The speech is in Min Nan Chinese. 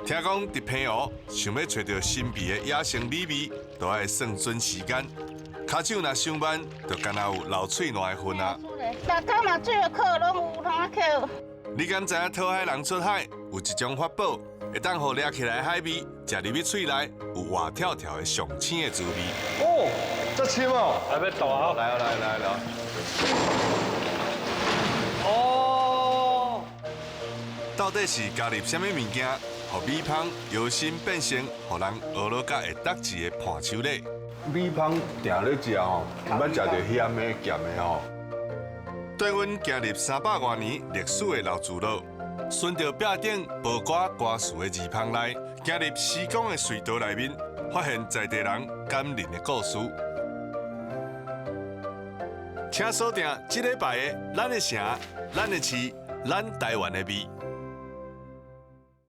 聽講佇澎湖，想欲揣著神秘的野生米味，都愛算準時間。跤手若傷慢，就干焦有流喙瀾的份啊！逐工嘛水的靠攏有通啊捡。你敢知影討海人出海有一種法寶，會當予掠起來的海味食入去喙內有活跳跳的上鮮的滋味。哦，這深哦！來欲倒啊！來來來來。哦。到底是加入啥物物件，予米芳搖身變成予人呵咾甲會得志的伴手禮？米芳定咧食吼，毋捌食著鹹的、鹹的吼。帶阮行入300外年歷史的老聚落，順著壁頂無掛歌詞的字旁內，行入時光的隧道內面，發現在地人感人的故事。請鎖定這禮拜的《咱的城、咱的市、咱台灣的味》。